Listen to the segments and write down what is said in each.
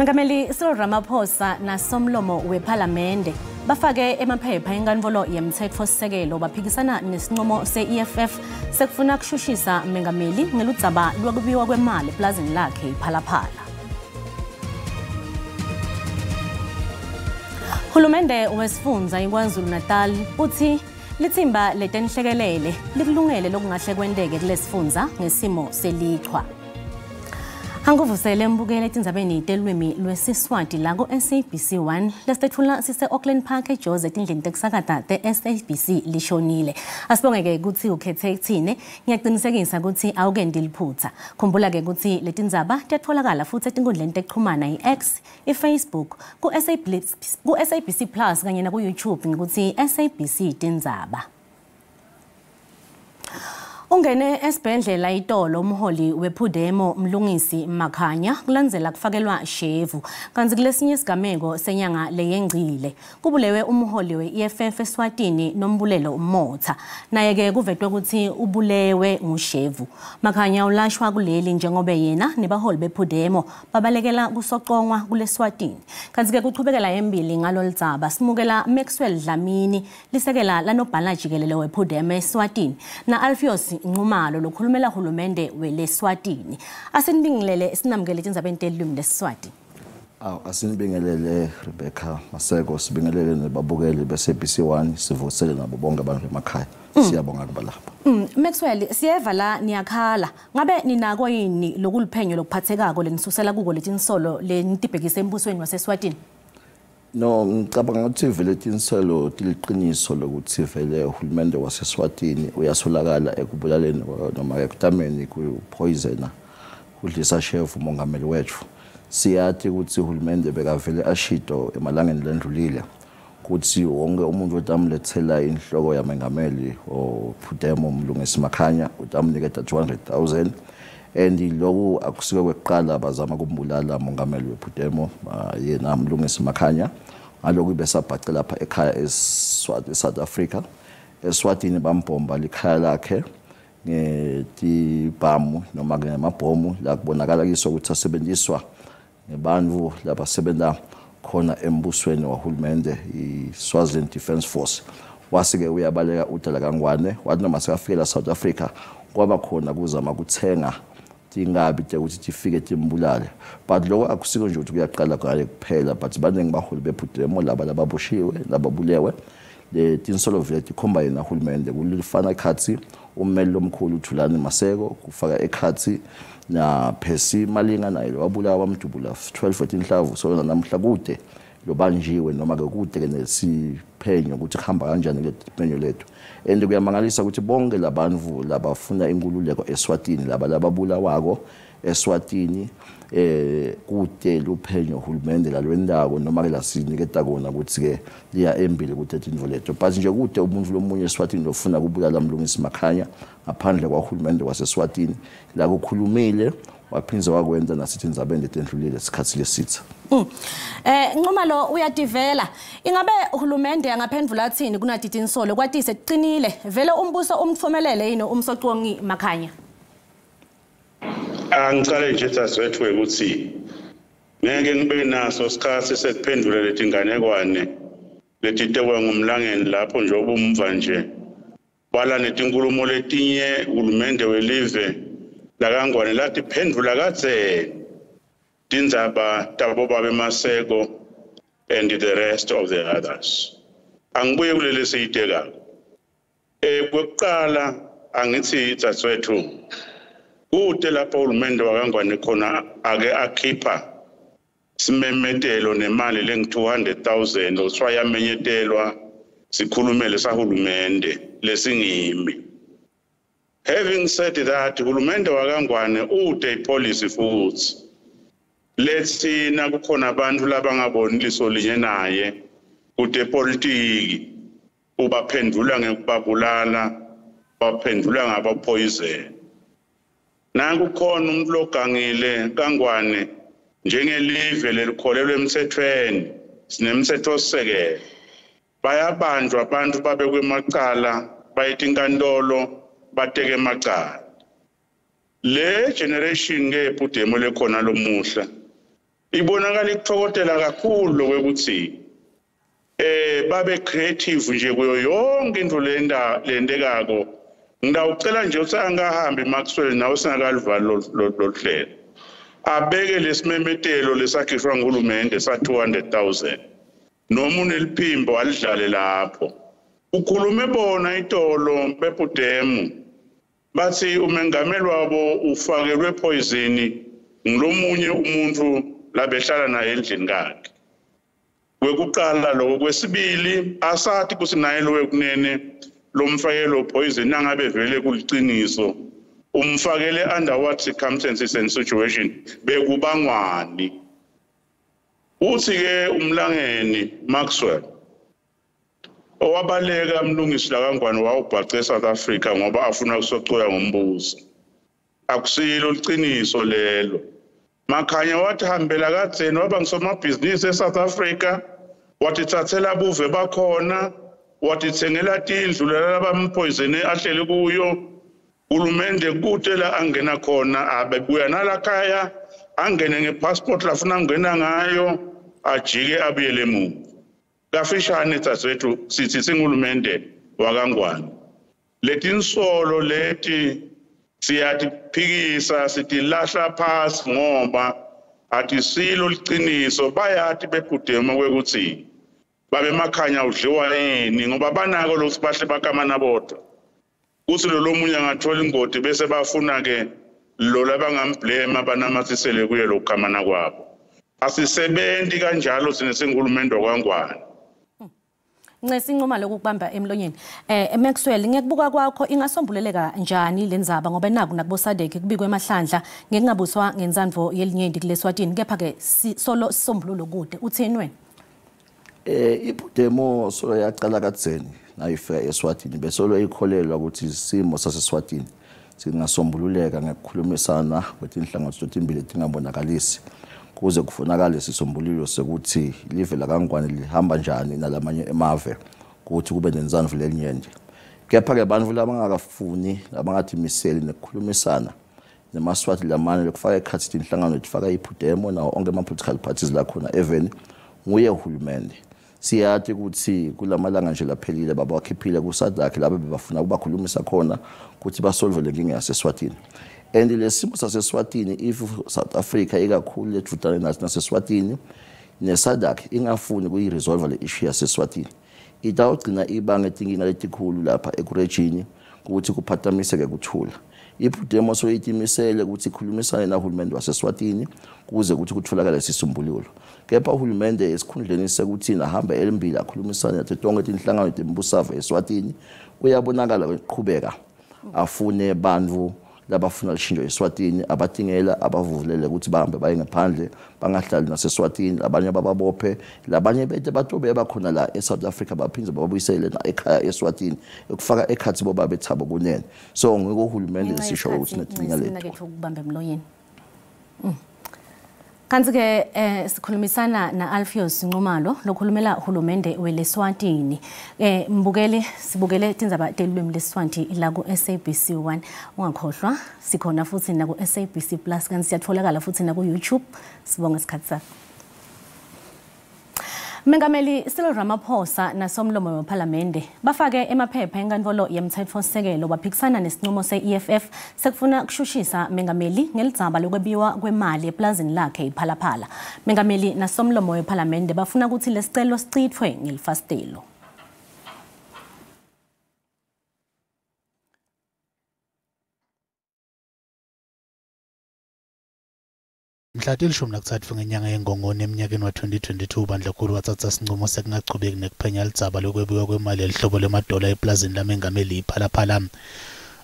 Mengameli Cyril Ramaphosa nasomlomo wePhalamende bafake emaphepha enkantolo yemtsetfosisekelo baphikisana nesinqumo se-EFF sekufuna kushushisa mengameli ngeludzaba lwekubiwa kwemali eplazini lakhe iPhalaphala. Hulumende wesifundza iKwaZulu-Natal uthi litsimba letenhlekelele likulungele lokungahle kwenteke kulesifundza ngesimo selichwa. Anguvusele mbukele etindzabeni telwimi lwesiSwati la ku-SABC 1 lesitetfula sise-Auckland Park eJozi etindlini tekusakata te-SABC lishonile. Asibonge-ke kutsi ukhethe kuthine, ngiyaqinisekisa kutsi awukendi liphutha. Khumbula-ke kutsi letindzaba tiyatfolakala futhi etinkundleni tekuchumana i-X, i-Facebook, ku-SABC Plus kanye naku-YouTube ngekutsi SABC Tindzaba. Ungene esibhedlela itolo umholi wePudemo Mlungisi Makhanya kulandzela kufakelwa shevu kantsi kulesinye isigameko senyanga leyengcile kubulewe umholi we-EFF eSwatini Nombulelo Motha naye-ke kuvetwe kutsi ubulewe ngushevu. Makhanya ulashwa kuleli njengobe yena nebaholi bePudemo babalekela kusocongwa kuleSwatini. Kantsi-ke kuchubekela embili ngaloludzaba simukela Maxwell Dlamini lisekela lanobhala jikelele wePudemo eSwatini na Alpheus Nxumalo lokhulumela hulumende weleSwatini. Asinibingelele sinamukele etindzabeni telulwimi lesiSwati. Aw, asinibingelele Rebecca Maseko, sibingelele nebabukeli be-SABC 1, sivusele nabo bonke abantu emakhaya. Siyabonga kuba lapha. Maxwell, siyeva la niyakhala. Ngabe ninako yini lokuliphenyo lokuphathekako lenisusela kuko letinsolo lenitibhekise embusweni waseSwatini? No, ngicabanga ukuthi vele tinsolo tiliqiniso lokuthi vele uhulumende waseSwatini uyasolakala ekubulaleni noma ekutameni kupoisona kudlisa shefu umongameli wethu. Siyati ukuthi uhulumende bekavele ashito emalangeni lendlulile ukuthi wonke umuntu otamlethela inhloko yamengameli oPudemo Mlungisi Makhanya utamniketa 200,000 and lokhu akusiko kwekuqala bazama kumbulala mongameli wePudemo yena Mlungisi Makhanya. Ngalokhu besabhace lapha ekhaya eSouth Africa, eSwatini bambhomba likhaya lakhe ngetibhamu noma ngemabhomu la kubonakala kiso ukuthi asebenziswa ngebantu labasebenza khona embusweni wahulumende i-Swaziland Defence Force. Wase-ke uyabaleka udala kaNgwane, wathi noma sekafikela South Africa kwaba khona kuzama kuthenga tingabi tekuthi tifike timbulale. But lokho akusiko nje ukuthi kuyaqala ngaye kuphela, but baningi baholi bePudemo laba lababoshiwe lababulewe. Le tinsolo vele tikhomba yena hulumende kulifana ekhatsi ummeli lomkhulu Thulani Maseko, kufaka ekhatsi na Percy Malinga naye wabulawa wamdubula 12 wetinhlavu. So namhla kude lobanjiwe noma ke kude ke nesiphenyo ukuthi kuhamba kanjani le phenyo lethu. And kuyamangalisa ukuthi bonke labantu labafuna inkululeko eSwatini laba lababulawako eSwatini kude luphenyo hulumende lalwendako noma ke lasiniketa kona ukuthi ke liya embili ukuthi tintfo leto. But nje kude umuntu lomunye eSwatini lofuna kubulala Mlungisi Makhanya ngaphandle kwahulumende waseSwatini la kukhulumile waphindze wakwenza nasithi indzabeni letendlulile isikhathi lesitha. Nxumalo uyativela. Ingabe uhulumende angaphendvula athini kunati tinsolo kwatise kuqinile vele umbuso umtfumelele yini umsocongi Makhanya? Angicale nje dadewethu ukuthi ngeke ngibe naso isikhathi sekuphendula letinganekwane letitekwa ngumlangeni lapho nje obumva nje bala netinkulumo letinye uhulumende welive lakaNgwane lathi phendvula kadze tindzaba tabo babe Maseko and the rest of the others. Angibuye kuleli siyitekako. Kwekuqala angithi dadewethu kude lapho uhulumende wakaNgwane khona ake akhipha simemetelo nemali lengu-200,000 okuthiwa yamenyetelwa sikhulumele sahulumende lesingimi. Having said that, uhulumende wakaNgwane ude ipolicy futhi lethi nakukhona abantu labangaboni liso linye naye kude politiki ubaphendula ngekubabulala, baphendula ngabaphoyizeni. Nakukhona umuntu logangile kaNgwane njengelive lelikholelwa emthethweni, sinemthetho osisekelo, bayabanjwa abantu babekwe emacala, bayeta inkantolo bateke emacala. Le generation ke ePudemo lekhona lomuhla Ibonakala ikutfokotela kakhulu lokwekuthi babe creative nje kuyo yonke into lenda lentekako. Ngidawucela nje ukuthi angahambi Maxwell nawe singakalivali loluhlelo. Abeke lesimemetelo lesakhishwa nguhulumende sa 200,000. Noma uneliphimbo alidlale lapho. Ukhulume bona itolo bePUDEMO bathi umengameli wabo ufakelwe poison ngilomunye umuntu labehlala naye endlini kakhe. Kwekuqala lokho, kwesibili asathi kuthi naye lo wekunene lomfakelo poison nangabe vele kuliciniso umfakele under what circumstances and situation bekubangwani. Uthi ke umlangeni Maxwell owabaleka Mlungisi lakaNgwane wawubhace eSouth Africa ngoba afuna ukusocoya ngombuso. Akusilo liciniso lelo. Makhanya wathi hambela kadzeni waba ngisomabhizinisi eSouth Africa, wathi thathela buve bakhona, wathi thengela tindlu labampoison ahlele kuyo. Hulumende kute la angena khona abebuya nalakhaya angene ngepassport lafuna ngena ngayo ajike abuyele emuva. Kafishane tsatsethu sithi singulumende wakaNgwane. Letinsolo leti siyatiphikisa sitilahla phasi ngoba atisilo liciniso. Bayati bePUDEMO kwekuthi babe Makhanya udliwa yini ngoba banako lokuthi bahle bakamana bodwa. Kuthi lo lomunye angathola ingodi bese bafuna ke lo labangamblame abanamathisele kuye lokukamana kwabo. Asisebenzi kanjalo sine singulumende wakwaNgwane. Ncesi incoma lokubamba emlonyeni. Maxwell, ngekubuka kwakho ingasombuleleka njani lendzaba ngoba naku nakubo SADC kubikwe emahlandla ngekungabuswa ngenzandvo yelinyenti kuleswatini, kepha ke solo sisombululo kude. Uthini wena? iPUDEMO solo yaqala kadzeni nayifika eSwatini besolo ikholelwa ukuthi isimo saseSwatini singasombululeka ngekukhulumisana kwetinhlangano totimbili tingabonakalisi kuze kufunakale sisombululo sekuthi live lakaNgwane lihamba njani nalamanye emave ukuthi kube nenzandvo lelinyenti. Kepha ke bantfu labangakafuni labangatimiseli nekukhulumisana nemaswati lamane lokufaka ekhatsi tinhlangano letifaka iPUDEMO nawo onke ama-political parties lakhona eveni nguye uhulumende. Siyati ukuthi kulamalanga nje laphelile babakhiphile kuSADC labo bebafuna ukubakhulumisa khona ukuthi basolve lenkinga yaseSwatini. And lesimo saseSwatini if South Africa ikakhulu ledvutane nathi naseSwatini neSADC ingafuni kuyiresolve le issue yaseSwatini itawugcina ibanga tinkinga letikhulu lapha ekurejini ukuthi kuphatamiseke kuthula. iPUDEMO soyitimisele ukuthi ikhulumisane nahulumende waseSwatini kuze ukuthi kutholakale sisombululo. Kepha uhulumende esikhundleni sekuthi nahamba elimbili akhulumisane nathi tonke tinhlangano tembusave eSwatini kuyabonakala ukuqhubeka afune bantfu labafuna lishintsho eSwatini abatingela abavulele ukuthi bahambe baye ngaphandle bangahlali naseSwatini, labanye bababophe, labanye bete batobe bakhona la eSouth Africa baphindze babuyisele na ekhaya eSwatini ekufaka ekhatsi bobabe Thabo Kunene. So ngiko uhulumende sisho ukuthi netinkinga lethu ukubamba emlonyeni. Kanti ke sikhulumisana na Alpheus Nxumalo lokhulumela uhulumende weleSwatini. Mbukele sibukele tindzaba telulwimi leSwati la ku SABC 1. Ungakhohlwa sikhona futhi na ku SABC Plus kanti siyatholakala futhi na ku YouTube. Sibonga isikhathi sakho. Mengameli Cyril Ramaphosa nasomlomo wePhalamende bafake emaphepha enkantolo yemthetfosisekelo baphikisana nesinqumo se-EFF sekufuna kushushisa mengameli ngelidzaba lokwebiwa kwemali eplazini lakhe iPhalaphala. Mengameli nasomlomo wePhalamende bafuna ukuthi lesicelo sicithwe ngelifasitelo. Mhla 13 ngenyanga yeNgongoni eminyakeni wa-2022 Bandlakhulu watsatsa sinqumo sekungachubeki nekuphenya lidzaba lokwebiwa kwemali yelihlobo lemadola eplazini lamengameli iPhalaphala.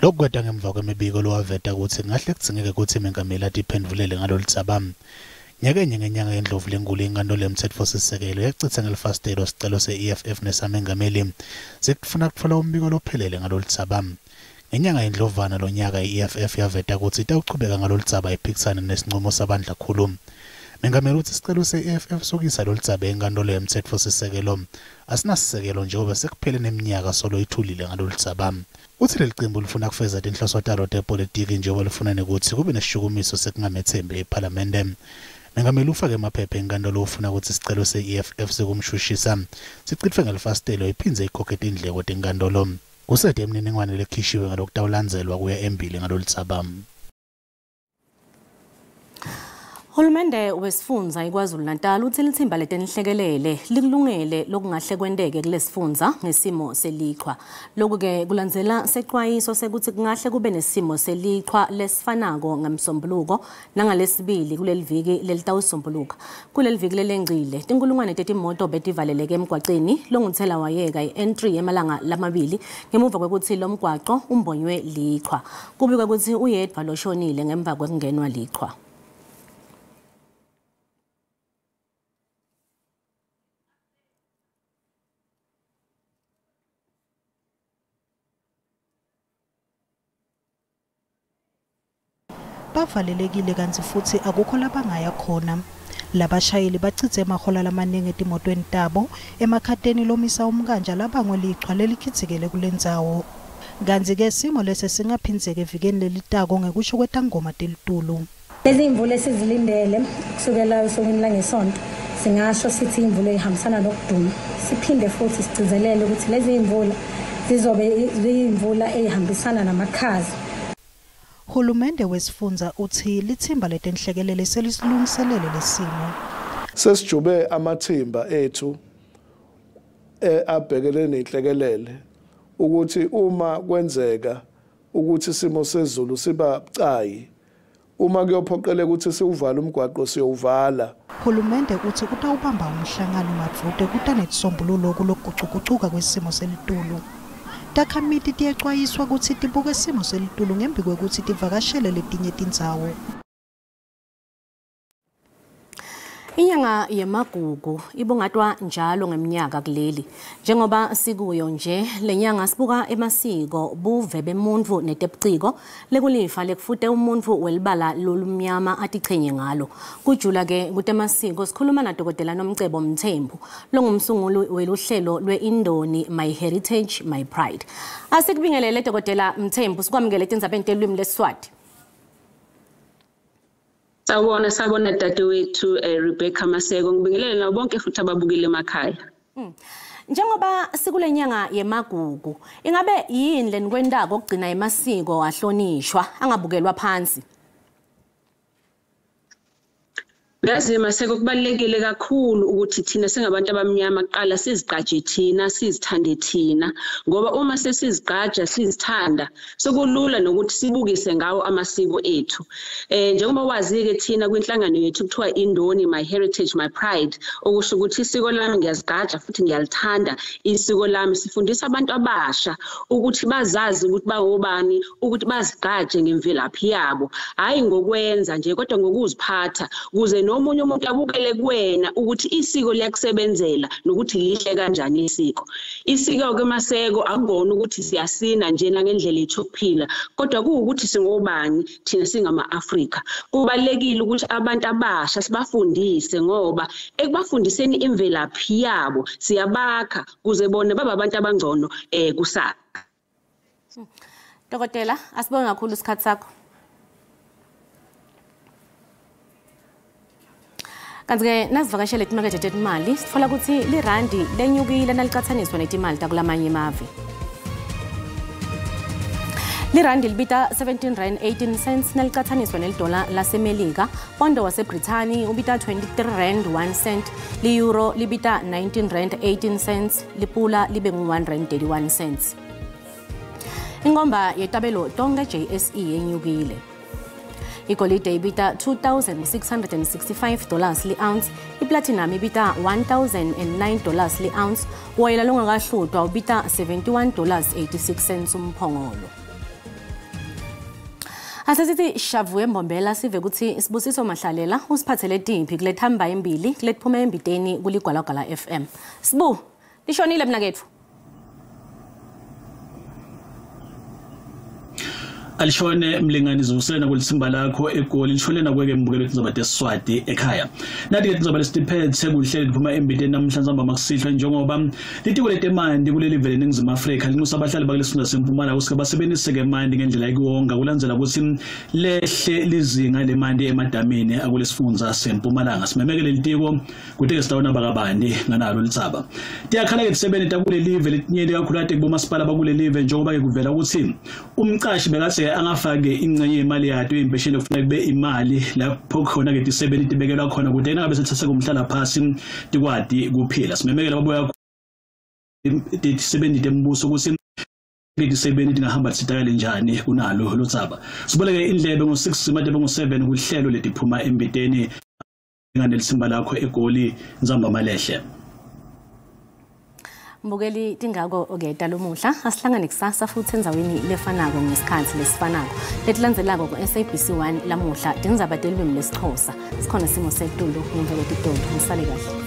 Lokhu kweta ngemva kwemibiko lowaveta kutsi kungahle kudzingeke kutsi mengameli atiphendvulele ngalolu dzaba. Nyakenye ngenyanga yeNdlovu lenkulu inkantolo yemtsetfosisekelo yacitsa ngelifasitelo sicelo se-EFF nesamengameli sekufuna kutfola umbiko lophelele ngalolu dzaba. Ngenyanga yeNdlovana lonyaka i-EFF yaveta kutsi itawuchubeka ngalolu dzaba iphikisane nesinqumo sabandlakhulu. Mengameli utsi sicelo se-EFF sokuyisa lolu dzaba enkantolo yemtsetfosisekelo asinasisekelo njengoba sekuphele neminyaka solo ithulile ngalolu dzaba. Utsi leli cembu lifuna kufeza tinhloso talo tepolitiki njengoba lifuna nekutsi kube nesishukumiso sekungamethembi ephalamende. Mengameli ufake emaphepha enkantolo ufuna kutsi sicelo se-EFF sekumshushisa sicitfwe ngelifasitelo iphindze ikhokhe tindleko tenkantolo. Kusete imininingwane lekhishiwe ngalokutawulandzelwa kuya embili ngaloludzaba. Hulumende wesifundza iKwaZulu-Natal utsi litsimba letenhlekelele likulungele lokungahle kwenteke kulesifundza ngesimo selichwa. Lokhu-ke kulandzela secwayiso sekutsi kungahle kube nesimo selichwa lesifanako ngemsombuluko nangalesibili kuleli viki lelitawusombuluka. Kuleli viki lelengcile tinkulungwane tetimoto betivaleleke emgwaceni longuthela wayeka i-N3 emalanga lamabili ngemuva kwekutsi lo mgwaco umbonywe lichwa. Kubikwa kutsi uyedvwa loshonile ngemva kwekungenwa lichwa. Bavalelekile kantsi futsi akukho labangaya khona. Labashayeli bacitse emahola lamaningi etimotweni tabo emakhateni lomisa umkanja labangwe lichwa lelikhitsikele kulendzawo. Kantsi-ke simo lesi singaphindzeka evikeni lelitako ngekusho kwetangoma telitulu. Lezi imvula esizilindele kusukela osukwini langesonto singasho sithi imvula ihambisana nokuduma. Siphinde futhi sigcizelele ukuthi lezi imvula zizobe ziyimvula eyihambisana namakhaza. Hulumende wesifundza utsi litsimba letenhlekelele selisilungiselele lesimo. Sesijube amathimba ethu abhekene nenhlekelele ukuthi uma kwenzeka ukuthi isimo sezulu siba bucayi, uma kuyophoqeleka ukuthi siwuvale umgwaqo siyowuvala. Hulumende utsi utawubamba umhlangano madvute kutanetisombululo kulokugucugucuka kwesimo selitulu. Takhamiti tiyecwayiswa kutsi tibuke simo selitulu ngembi kwekutsi tivakashele letinye tindzawo. Inyanga yemagugu ibungatwa njalo ngeminyaka kuleli. Njengoba sikuyo nje lenyanga sibuka emasiko buve bemuntfu netebuciko lekulifa lekufute umuntfu welibala lolumnyama atichenye ngalo. Kujula ke kutemasiko sikhuluma na Dr. Nomcebo Mthembu longumsunguli weluhlelo lwe-Indoni My Heritage My Pride. Asikubingelele Dr. Mthembu, sikwamukele etindzabeni telulwimi lesiSwati. Sawubona, sawubona dadewethu Rebecca Maseko, ngibingelele nabo bonke futhi ababukile emakhaya. Njengoba sikule nyanga yemagugu, ingabe yini lenikwentako ukugcina emasiko ahlonishwa angabukelwa phansi? Yazi Maseko, kubalulekile kakhulu ukuthi thina singabantu abamnyama kuqala sizigqaje thina, sizithande thina, ngoba uma sesizigqaja sizithanda sekulula nokuthi sibukise ngawo amasiko ethu. Njengoba wazi-ke thina kwinhlangano yethu kuthiwa Indoni My Heritage My Pride, okusho ukuthi isiko lami ngiyazigqaja futhi ngiyalithanda isiko lami. Sifundisa abantu abasha ukuthi bazazi ukuthi bangobani, ukuthi bazigqaje ngemvelaphi yabo, hhayi ngokwenza nje kodwa ngokuziphatha, kuze nomunye umuntu abukele kuwena ukuthi isiko liyakusebenzela nokuthi lihle kanjani isiko. Isiko-ke Maseko akukona ukuthi siyasina njena ngendlela yethu yokuphila, kodwa kuwukuthi singobani thina singama-Afrika. Kubalulekile ukuthi abantu abasha sibafundise, ngoba ekubafundiseni imvelaphi yabo siyabakha kuze bona babe abantu abangcono kusasa. Dokotela, asibonge kakhulu isikhathi sakho. Kanti-ke nasivakashele timakethe tetimali sitfola kutsi lirandi lenyukile nalicatsaniswa netimali takulamanye emave. Lirandi libita 17 rand 18 cents nalicatsaniswa nelidola laseMelika. Pondo waseBrithani ubita 23 rand 1 cent, li-euro libita 19 rand 18 cents, lipula libe ngu-1 rand 31 cents. Inkomba yetabelo tonke JSE yenyukile. Igolide ibita $2,665 li-ounce, iplatinum ibita $1,009 li-ounce, woyela longakahlutwa ubita $71.86 umphongolo. Asesithi shavu embombela sive kutsi Sibusiso Mahlalela usiphathele tiphi kulethamba embili kuletiphuma embiteni kuligwalagwala FM. Sibu, lishonile mnaketfu. Alishone mlingani zivusele nakulitsimba lakho eGoli, lishone nakweke mbukelo tindzaba tesiswati ekhaya. Nathi-ke tindzaba lesitiphethe kuhleli liphuma embiteni namuhla ntsambama kusihlwa, njengoba litiko letemanti kuleli vele eNingizimu Afrika linxusa abahlali bakulesifunda sempumalanga ukuthi basebenzise-ke emanti ngendlela yokuwonga, kulandzela kutsi lehle lizinga lemanti emadamini akulesifundza sempumalanga. Simemeke leli tiko kute-ke sitawona bakabani nganalo litsaba. Tiyakhala-ke tisebenti takulelive letinyenti kakhulu kubomasipala bakulelive, njengoba-ke kuvela ukuthi umqashi bekase angafaki ingcenye yemali yato impesheni kufanele kube imali lapho khona-ke tisebenti tibekelwa khona kude nangabe sethase kumhlala phasi tikwati kuphila. Simemekela babuya tisebenti tembuso ukuthi tisebenti tingahamba tisitakale njani kunalo lutsaba. Siboleke indlebe ngo-6 simadebe ngo-7 kuhlelo letiphuma embiteni nganelisimba lakho eGoli nzamba malehle. Mbukeli tingako ke talomuhla asihlangane kusasa futhi endzaweni lefanako ngesikhathi lesifanako. Letilandzelako ku-SABC 1 lamuhla tindzaba telulwimi lesiXhosa. Sikhona simo setulu ngemva kwetitolo. Nisale kahle.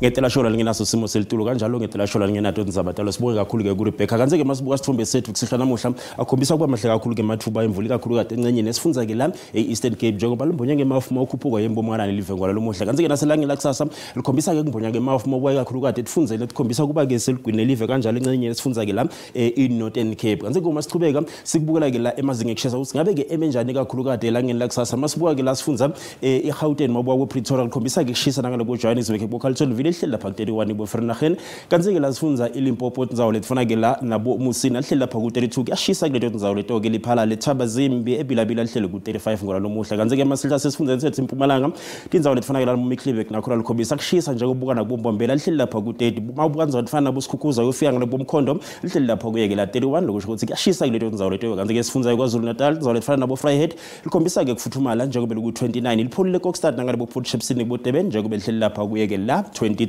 Ngetelashola lingenaso simo selitulo kanjalo ngetelashola lingenato tindzaba talo. Sibonge kakhulu-ke kuRebecca. Kanti-ke masibuka sithombe sethu kusihlwa namuhla akhombisa ukuba mahle kakhulu-ke mathuba emvula ikakhulukati encenyeni esifundza-ke la e-Eastern Cape, njengoba limbonya ngemafu mawukhuphuka yempumalanga live ngwala lomuhla. Kanti-ke naselangeni lakusasa likhombisa-ke kumbonya ngemafu mawubuka ikakhulukati etifundzeni etikhombisa kuba-ke seligwini lelive kanjalo encenyeni esifundza-ke la e-Northern Cape. Kanti-ke uma sichubeka sikubukela-ke la emazinga ekushesa ukuthi ngabe-ke eme njani ikakhulukati elangeni lakusasa. Masibuka-ke la sifundza i-Gauteng mawubuka ku-Pretoria likhombisa-ke kushisa nangale bo-Johannesburg bo-Carltonville lihleli lapha ku-31 bo-Vereeniging. Kanti-ke la sifundza iLimpopo tindzawo letifana-ke la nabo Musina lihleli lapha ku-32, kuyashisa kuleto tindzawo leto-ke. Liphala leThabazimbi eBilabila lihleli ku-35 ngola lomuhla. Kanti-ke masihla sesifundeni sethu impumalanga tindzawo letifana-ke la Middelburg nakhona likhombisa kushisa njengobuka nakuboMbombela lihleli lapha ku-30. Mawubuka ndzawo letifana naboSikhukhuza uyofika ngale bomkhondo lihleli lapha kuyeke la 31, lokusho ukuthi kuyashisa kuleto tindzawo leto. Kanti-ke sifundza KwaZulu Natal tindzawo letifana nabo Vryheid likhombisa-ke kufuthumala njengoba liku-29, lipholile Kokstad nangale bo-Port Shepstone kubo-Durban njengoba lihleli lapha kuyeke la 23.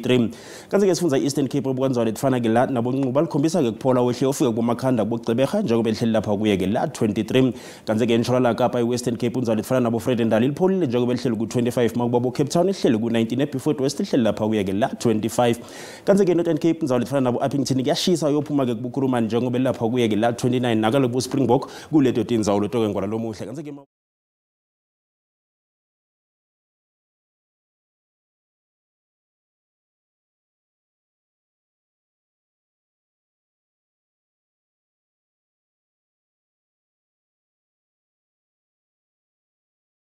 Kanti-ke sifundza i-Eastern Cape obuka ndzawo letifana-ke la nabonquba likhombisa-ke kuphola wehle ufike kubomakhanda kubogceberha njengoba lihleli lapha kuyeke la 23. Kanti-ke entshonalanga Kapa i-Western Cape indzawo letifana nabo Vredendal lipholile njengoba lihleli ku-25, makuba bo-Cape Town lihleli ku-19, eBeaufort West lihleli lapha kuyeke la 25. Kanti-ke Northern Cape indzawo letifana nabo Upington kuyashisa uyophuma-ke kubukhulumani njengoba lapha kuyeke la 29, nakale bo-Springbok kuleto tindzawo leto-ke ngwala lomuhla. Kanti-ke